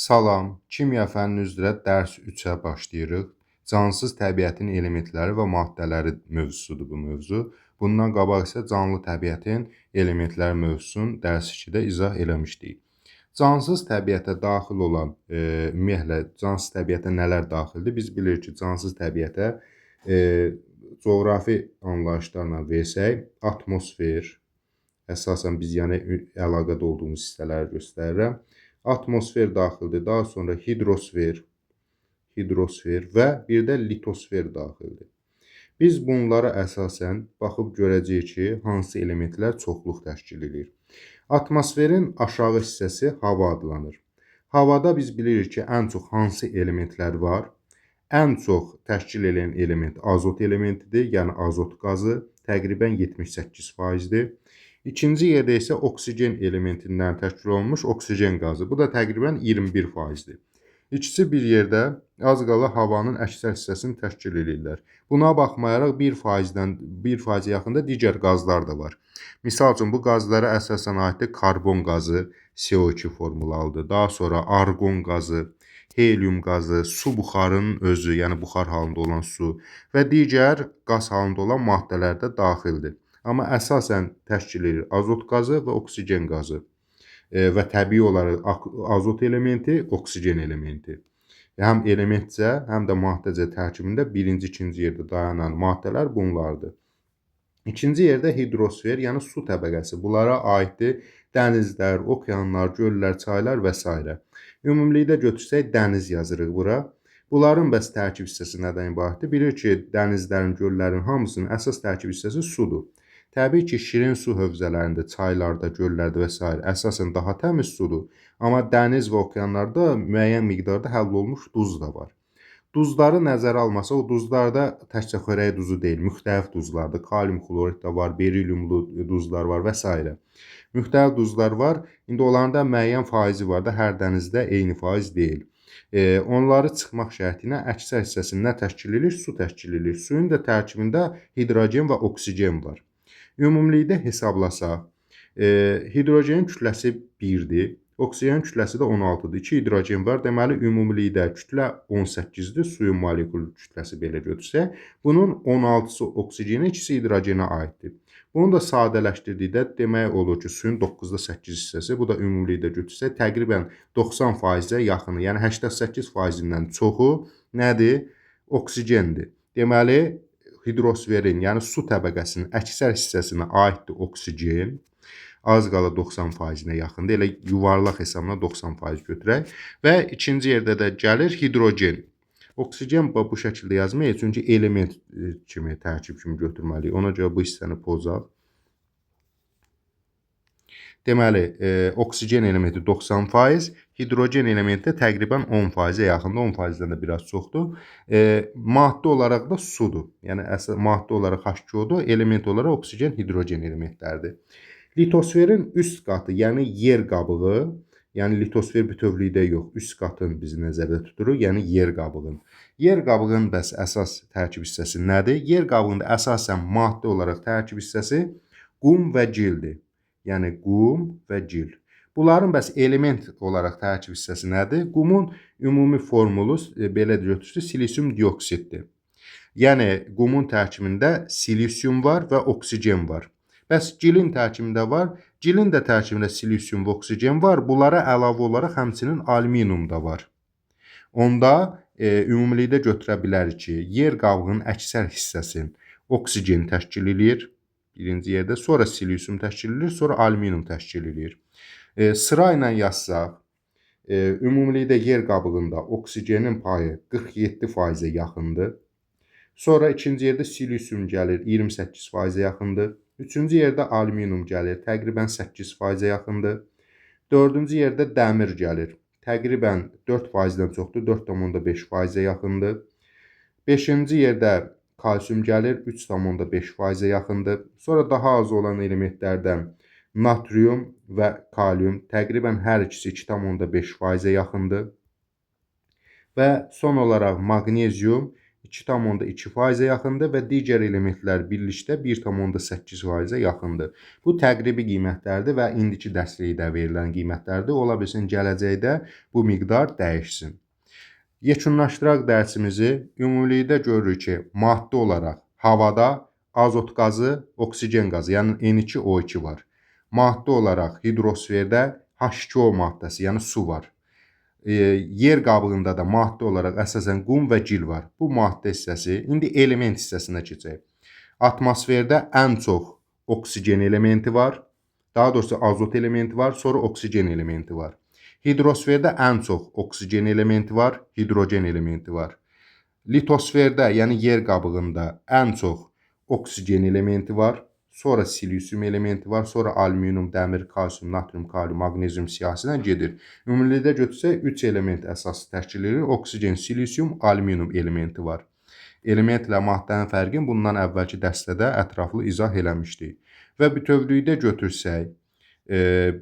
Salam, kimya fənni üzrə dərs 3-ə başlayırıq. Cansız təbiətin elementləri və maddələri mövzusudur bu mövzu. Bundan qabaq isə canlı təbiətin elementləri mövzusunu dərs 2-də izah eləmişdik. Cansız təbiətə daxil olan, ümumiyyətlə cansız təbiətə nələr daxildir? Biz bilirik ki, cansız təbiətə coğrafi anlayışlarla versək, atmosfer, əsasən biz yəni əlaqədə olduğumuz hissələri göstərirəm. Atmosfer daxildir, daha sonra hidrosfer, və bir də litosfer daxildir. Biz bunlara əsasən baxıb görəcəyik ki, hansı elementlər çoxluq təşkil edir. Atmosferin aşağı hissəsi hava adlanır. Havada biz bilirik ki, ən çox hansı elementlər var? Ən çox təşkil edən element azot elementidir, yəni azot qazı təqribən 78%-dir. İkinci yerdə isə oksigen elementindən təşkil olunmuş oksigen qazı. Bu da təqribən 21%-dir. İkisi bir yerdə az qala havanın əksər hissəsini təşkil edirlər. Buna baxmayaraq 1%-dən 1%-ə yaxında digər qazlar da var. Misal üçün bu qazlara əsasən aiddir karbon qazı, CO2 formulalıdır. Daha sonra arqon qazı, helium qazı, su buxarının özü, yəni buxar halında olan su və digər qaz halında olan maddələr də daxildir. Amma əsasən təşkil edir azot qazı və oksigen qazı və təbii olaraq azot elementi, oksigen elementi. Həm elementcə, həm də maddəcə tərkibində birinci, ikinci yerdə dayanan maddələr bunlardır. İkinci yerdə hidrosfer, yəni su təbəqəsi. Bunlara aiddir dənizlər, okeanlar, göllər, çaylar və s. Ümumilikdə götürsək dəniz yazırıq bura. Bunların bəs tərkib hissəsi nədən ibarətdir? Bilir ki, dənizlərin, göllərin hamısının əsas tərkib hissəsi sudur. Təbii ki, şirin su hövzələrində, çaylarda, göllərdə və s. əsasən daha təmiz sudur. Amma dəniz və okeanlarda müəyyən miqdarda həll olunmuş duz da var. Duzları nəzərə almasaq, o duzlar da təkcə xörək duzu deyil, müxtəlif duzlardır. Kalium xlorid də var, beriliumlu duzlar var və s. Müxtəlif duzlar var. İndi onların da müəyyən faizi var da, hər dənizdə eyni faiz deyil. Onları çıxmaq şərti ilə əksər hissəsini nə təşkil edir? Su təşkil edir. Suyun da tərkibində hidrogen və oksigen var. Ümumilikdə hesablasaq, hidrogenin kütləsi 1-dir, oksigenin kütləsi də 16-dır. 2 hidrogen var, deməli ümumilikdə kütlə 18-dir, suyun molekul kütləsi belə götürsək. Bunun 16-sı oksigenə, 2-si hidrogenə aiddir. Bunu da sadələşdirdikdə demək olur ki, suyun 9,8 hissəsi, bu da ümumilikdə götürsək təqribən 90%-ə yaxını, yəni 88%-dən çoxu nədir? Oksigendir. Deməli, hidrosferin, yəni su təbəqəsinin əksər hissəsinə aiddir oksigen. Az qala 90%-nə yaxındır. Elə yuvarlaq hesabına 90% götürək. Və ikinci yerdə də gəlir hidrogen. Oksigen bu şəkildə yazmayıq, çünki element kimi, tərkib kimi götürməliyik. Ona görə bu hissəni pozaq. Deməli, oksigen elementi 90%, hidrogen elementi də təqribən 10%-ə yaxındır, 10%-dən də biraz çoxdur. Maddə olaraq da sudur. Yəni, maddə olaraq H2O-dur, element olaraq oksigen, hidrogen elementlərdir. Litosferin üst qatı, yəni yer qabığı, yəni litosfer bütövlükdə yox, üst qatını biz nəzərdə tuturuq, yəni yer qabığın. Yer qabığının bəs əsas tərkib hissəsi nədir? Yer qabığında əsasən maddə olaraq tərkib hissəsi qum və gildir. Yəni qum və gil. Bunların bəs element olaraq tərkib hissəsi nədir? Qumun ümumi formulu belə götürsək silisium dioksiddir. Yəni qumun tərkibində silisium var və oksigen var. Bəs gilin tərkibində var. Gilin də tərkibində silisium və oksigen var. Bunlara əlavə olaraq həmçinin alüminium da var. Onda ümumilikdə götürə bilərik ki, yer qabığının əksər hissəsini oksigen təşkil eləyir. Birinci yerdə, sonra silisium təşkil edir, sonra alüminium təşkil edir. Sıra ilə yazsaq, ümumilikdə yer qabığında oksigenin payı 47%-ə yaxındır. Sonra ikinci yerdə silisium gəlir, 28%-ə yaxındır. Üçüncü yerdə alüminium gəlir, təqribən 8%-ə yaxındır. Dördüncü yerdə dəmir gəlir, təqribən 4%-dən çoxdur, 4,5%-ə yaxındır. Beşinci yerdə kalsium gəlir, 3,5%-ə yaxındır. Sonra daha az olan elementlərdən natrium və kalium təqribən hər ikisi 2,5%-ə yaxındır. Və son olaraq maqnezium 2,2%-ə yaxındır və digər elementlər birlikdə 1,8%-ə yaxındır. Bu təqribi qiymətlərdir və indiki dərslikdə verilən qiymətlərdir. Ola bilsin gələcəkdə bu miqdar dəyişsin. Yekunlaşdıraq dərsimizi. Ümumilikdə görürük ki, maddə olaraq havada azot qazı, oksigen qazı, yəni N2O2 var. Maddə olaraq hidrosferdə H2O maddəsi, yəni su var. Yer qabığında da maddə olaraq əsasən qum və gil var. Bu maddə hissəsi. İndi element hissəsinə keçək. Atmosferdə ən çox oksigen elementi var. Daha doğrusu azot elementi var, sonra oksigen elementi var. Hidrosferdə ən çox oksigen elementi var, hidrogen elementi var. Litosferdə, yəni yer qabığında ən çox oksigen elementi var. Sonra silisium elementi var, sonra alüminium, dəmir, kalsium, natrium, kalium, maqnezium siyahısı ilə gedir. Ümumilikdə götürsək 3 element əsas təşkil edir. Oksigen, silisium, alüminium elementi var. Elementlə maddənin fərqini bundan əvvəlki dərsdə də ətraflı izah eləmişdik. Və bütövlükdə götürsək,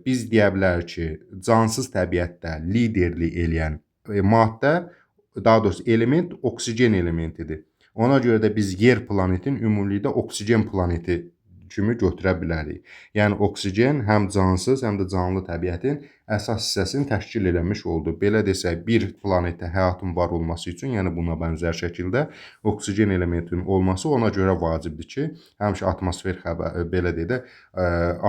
biz deyə bilərik ki, cansız təbiətdə liderlik eləyən maddə, daha doğrusu element oksigen elementidir. Ona görə də biz yer planetinin ümumilikdə oksigen planeti kimi götürə bilərik. Yəni oksigen həm cansız, həm də canlı təbiətin əsas hissəsini təşkil eləmiş oldu. Belə desək, bir planetdə həyatın var olması üçün, yəni buna bənzər şəkildə oksigen elementinin olması ona görə vacibdir ki, həmişə atmosfer xəbər, belə deyək də,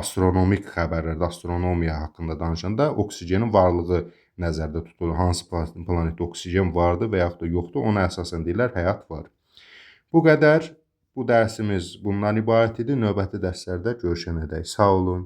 astronomik xəbərlərdə, astronomiya haqqında danışanda oksigenin varlığı nəzərdə tutulur. Hansı planetdə oksigen vardı və yaxud da yoxdur, ona əsasən deyirlər həyat var. Bu qədər. Bu dərsimiz bundan ibarət idi. Növbəti dərslərdə görüşənədək sağ olun.